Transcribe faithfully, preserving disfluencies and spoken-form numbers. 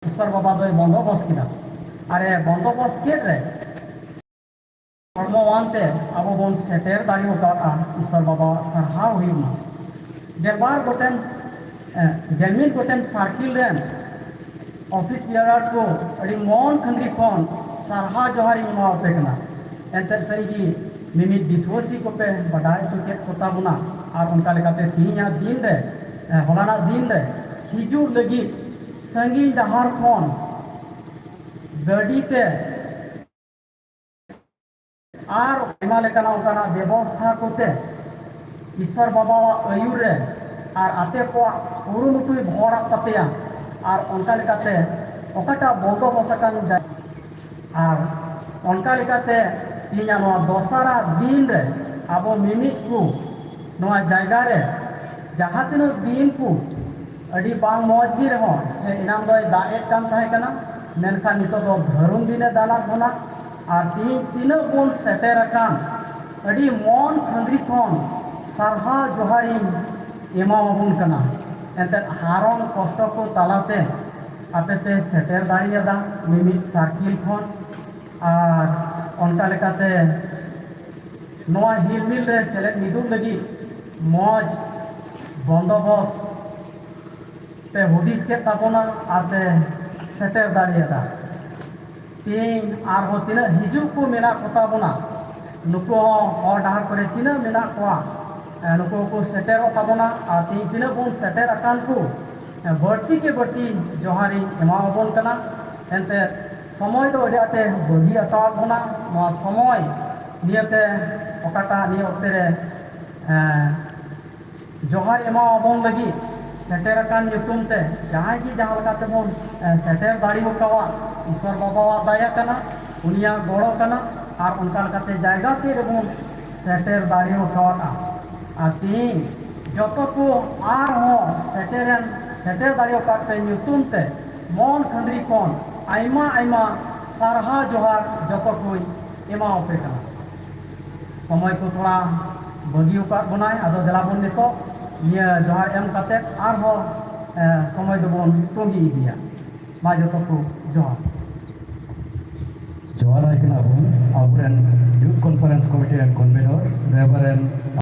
ᱤᱥᱚᱨ ᱵᱟᱵᱟ ᱫᱚᱭ ᱵᱚᱱᱫᱚᱵᱚᱥ ᱠᱮᱫᱟ᱾ ᱟᱨ ᱮ ᱵᱚᱱᱫᱚᱵᱚᱥ ᱠᱮᱫ ᱨᱮ ᱦᱚᱲᱢᱚᱣᱟᱱ ᱛᱮ ᱟᱵᱚ ᱵᱚᱱ ᱥᱮᱴᱮᱨ ᱫᱟᱲᱮ ᱟᱠᱟᱫᱼᱟ, ᱤᱥᱚᱨ ᱵᱟᱵᱟᱣᱟᱜ ᱥᱟᱨᱦᱟᱣ ᱦᱩᱭᱩᱜ ᱢᱟ᱾ ᱜᱮᱞᱵᱟᱨ ᱜᱚᱴᱮᱱ, ᱮ, ᱜᱮᱞᱢᱤᱫ ᱜᱚᱴᱮᱱ ᱥᱟᱨᱠᱤᱞ ᱨᱮᱱ ᱚᱯᱷᱤᱥ ᱵᱤᱭᱟᱨᱟᱨ ᱠᱚ ᱟᱹᱰᱤ ᱢᱚᱱ ᱠᱷᱟᱹᱱᱫᱽᱨᱤ ᱠᱷᱚᱱ ᱥᱟᱨᱦᱟᱣ ᱡᱚᱦᱟᱨ ᱤᱧ ᱮᱢᱟᱣᱟᱯᱮ ᱠᱟᱱᱟ᱾ ᱮᱱᱛᱮᱫ ᱥᱟᱹᱨᱤᱜᱮ ᱢᱤᱢᱤᱫ ᱫᱤᱥᱣᱟᱹᱥᱤ ᱠᱚᱯᱮ ᱵᱟᱰᱟᱭ ᱦᱚᱪᱚ ᱠᱮᱫ ᱠᱚ ᱛᱟᱵᱚᱱᱟ᱾ ᱟᱨ ᱚᱱᱠᱟ ᱞᱮᱠᱟᱛᱮ ᱛᱮᱦᱮᱧᱟᱜ ᱫᱤᱱ ᱨᱮ, ᱮ, ᱦᱚᱞᱟᱱᱟᱜ ᱫᱤᱱ ᱨᱮ ᱦᱤᱡᱩᱜ ᱞᱟᱹᱜᱤᱫ ᱥᱟᱺᱜᱤᱧ ᱰᱟᱦᱟᱨ ᱠᱷᱚᱱ ᱜᱟᱹᱰᱤ ᱛᱮ ᱟᱨ ᱟᱭᱢᱟ ᱞᱮᱠᱟᱱᱟᱜ ᱚᱱᱠᱟᱱᱟᱜ ᱵᱮᱵᱚᱥᱛᱷᱟ ᱠᱚᱛᱮ ᱤᱥᱚᱨ ᱵᱟᱵᱟᱣᱟᱜ ᱟᱹᱭᱩᱨ ᱨᱮ ᱟᱨ ᱟᱯᱮ ᱠᱚᱣᱟᱜ ᱠᱩᱨᱩᱢᱩᱴᱩᱭ ᱵᱷᱚᱨᱟᱜ ᱛᱟᱯᱮᱭᱟ᱾ ᱟᱨ ᱚᱱᱠᱟ ᱞᱮᱠᱟᱛᱮ ᱚᱠᱟᱴᱟᱜ ᱵᱚᱱᱫᱚᱵᱚᱥ ᱟᱠᱟᱱ ᱡᱟ-, ᱟᱨ ᱚᱱᱠᱟ ᱞᱮᱠᱟᱛᱮ ᱛᱮᱦᱮᱧᱟᱜ ᱱᱚᱣᱟ ᱫᱚᱥᱟᱨᱟᱜ ᱫᱤᱱ ᱨᱮ ᱟᱵᱚ ᱢᱤᱢᱤᱫ ᱠᱚ ᱱᱚᱣᱟ ᱡᱟᱭᱜᱟ ᱨᱮ ᱡᱟᱦᱟᱸ ᱛᱤᱱᱟᱹᱜ ᱫᱤᱱ ᱠᱚ ᱟᱹᱰᱤ ᱵᱟᱝ ᱢᱚᱡᱽ ᱜᱮ ᱨᱮᱦᱚᱸ, ᱦᱮᱸ, ᱮᱱᱟᱝ ᱫᱚᱭ ᱫᱟᱜ ᱮᱫ ᱠᱟᱱ ᱛᱟᱦᱮᱸ ᱠᱟᱱᱟ, ᱢᱮᱱᱠᱷᱟᱱ ᱱᱤᱛᱚᱜ ᱫᱚ ᱫᱷᱟᱹᱨᱩᱱ ᱫᱤᱱᱮ ᱫᱟᱱᱟᱜ ᱵᱚᱱᱟ᱾ ᱟᱨ ᱛᱮᱦᱮᱧ ᱛᱤᱱᱟᱹᱜ ᱵᱚᱱ ᱥᱮᱴᱮᱨ ᱟᱠᱟᱱ, ᱟᱹᱰᱤ ᱢᱚᱱ ᱠᱷᱟᱹᱱᱫᱽᱨᱤ ᱠᱷᱚᱱ ᱥᱟᱨᱦᱟᱣ ᱡᱚᱦᱟᱨᱤᱧ ᱮᱢᱟᱣᱟᱵᱚᱱ ᱠᱟᱱᱟ᱾ ᱮᱱᱛᱮᱫ ᱦᱟᱨᱚᱱ ᱠᱚᱥᱴᱚ ᱠᱚ ᱛᱟᱞᱟᱛᱮ ᱟᱯᱮ ᱯᱮ ᱥᱮᱴᱮᱨ ᱫᱟᱲᱮᱭᱟᱫᱟ ᱢᱤᱢᱤᱫ ᱥᱟᱨᱠᱤᱞ ᱠᱷᱚᱱ᱾ ᱟᱨ ᱚᱱᱠᱟ ᱞᱮᱠᱟᱛᱮ ᱱᱚᱣᱟ ᱦᱤᱞᱢᱤᱞ ᱨᱮ ᱥᱮᱞᱮᱫ ᱢᱤᱫᱚᱜ ᱞᱟᱹᱜᱤᱫ ᱢᱚᱡᱽ ᱵᱚᱱᱫᱚᱵᱚᱥ ᱯᱮ ᱦᱩᱫᱤᱥ ᱠᱮᱫ ᱛᱟᱵᱚᱱᱟ ᱟᱨ ᱯᱮ ᱥᱮᱴᱮᱨ ᱫᱟᱲᱮᱭᱟᱫᱟ᱾ ᱛᱮᱦᱮᱧ ᱟᱨᱦᱚᱸ ᱛᱤᱱᱟᱹᱜ ᱦᱤᱡᱩᱜ ᱠᱚ ᱢᱮᱱᱟᱜ ᱠᱚᱛᱟ ᱵᱚᱱᱟ, ᱱᱩᱠᱩ ᱦᱚᱸ ᱦᱚᱨ ᱰᱟᱦᱟᱨ ᱠᱚᱨᱮ ᱛᱤᱱᱟᱹᱜ ᱢᱮᱱᱟᱜ ᱠᱚᱣᱟ, ᱮ, ᱱᱩᱠᱩ ᱦᱚᱸᱠᱚ ᱥᱮᱴᱮᱨᱚᱜ ᱛᱟᱵᱚᱱᱟ᱾ ᱟᱨ ᱛᱮᱦᱮᱧ ᱛᱤᱱᱟᱹᱜ ᱵᱚᱱ ᱥᱮᱴᱮᱨ ᱟᱠᱟᱱ ᱠᱚ, ᱮ, ᱵᱟᱹᱲᱛᱤ ᱠᱮ ᱵᱟᱹᱲᱛᱤ ᱡᱚᱦᱟᱨᱤᱧ ᱮᱢᱟᱣᱟᱵᱚᱱ ᱠᱟᱱᱟ᱾ ᱮᱱᱛᱮ ᱥᱚᱢᱚᱭ ᱫᱚ ᱟᱹᱰᱤ ᱟᱸᱴᱮ ᱵᱟᱹᱜᱤ ᱦᱟᱛᱟᱣᱟᱫ ᱵᱚᱱᱟ᱾ ᱱᱚᱣᱟ ᱥᱚᱢᱚᱭ ᱱᱤᱭᱟᱹᱛᱮ ᱚᱠᱟᱴᱟᱜ ᱱᱤᱭᱟᱹ ᱚᱠᱛᱮ ᱨᱮ, ᱮ, ᱡᱚᱦᱟᱨ ᱮᱢᱟᱣᱟᱵᱚᱱ ᱞᱟᱹᱜᱤᱫ ᱥᱮᱴᱮᱨ ᱟᱠᱟᱱ ᱧᱩᱛᱩᱢ ᱛᱮ ᱡᱟᱦᱟᱸᱭ ᱜᱮ ᱡᱟᱦᱟᱸ ᱞᱮᱠᱟ ᱛᱮᱵᱚᱱ, ᱮ, ᱥᱮᱴᱮᱨ ᱫᱟᱲᱮ ᱟᱠᱟᱣᱟ, ᱤᱥᱚᱨ ᱵᱟᱵᱟᱣᱟᱜ ᱫᱟᱭᱟ ᱠᱟᱱᱟ, ᱩᱱᱤᱭᱟᱜ ᱜᱚᱲᱚ ᱠᱟᱱᱟ᱾ ᱟᱨ ᱚᱱᱠᱟ ᱞᱮᱠᱟᱛᱮ ᱡᱟᱭᱜᱟ ᱛᱮ ᱨᱮᱵᱚᱱ ᱥᱮᱴᱮᱨ ᱫᱟᱲᱮ ᱟᱠᱟᱣᱟᱫᱼᱟ᱾ ᱟᱨ ᱛᱮᱦᱮᱧ ᱡᱚᱛᱚ ᱠᱚ ᱟᱨᱦᱚᱸ ᱥᱮᱴᱮᱨᱮᱱ, ᱥᱮᱴᱮᱨ ᱫᱟᱲᱮ ᱟᱠᱟᱫ ᱯᱮ ᱧᱩᱛᱩᱢ ᱛᱮ ᱢᱚᱱ ᱠᱷᱟᱹᱱᱫᱽᱨᱤ ᱠᱷᱚᱱ ᱟᱭᱢᱟ ᱟᱭᱢᱟ ᱥᱟᱨᱦᱟᱣ ᱡᱚᱦᱟᱨ ᱡᱚᱛᱚ ᱠᱚᱧ ᱮᱢᱟᱣᱟᱯᱮ ᱠᱟᱱᱟ᱾ ᱥᱚᱢᱚᱭ ᱠᱚ ᱛᱷᱚᱲᱟ ᱵᱟᱹᱜᱤ ᱟᱠᱟᱫ ᱵᱚᱱᱟᱭ, ᱟᱫᱚ ᱫᱮᱞᱟ ᱵᱚᱱ ᱱᱤᱛᱚᱜ ᱱᱤᱭᱟᱹ ᱡᱚᱦᱟᱨ ᱮᱢ ᱠᱟᱛᱮ ᱟᱨᱦᱚᱸ, ᱮ, ᱥᱚᱢᱚᱭ ᱫᱚᱵᱚᱱ ᱛᱚᱸᱜᱮ ᱤᱫᱤᱭᱟ᱾ ᱢᱟ ᱡᱚᱛᱚ ᱠᱚ ᱡᱚᱦᱟᱨ᱾ ᱡᱚᱦᱟᱨ ᱟᱭ ᱠᱟᱱᱟ ᱵᱚᱱ ᱟᱵᱚᱨᱮᱱ Youth Conference Committee ᱨᱮᱱ convener Reverend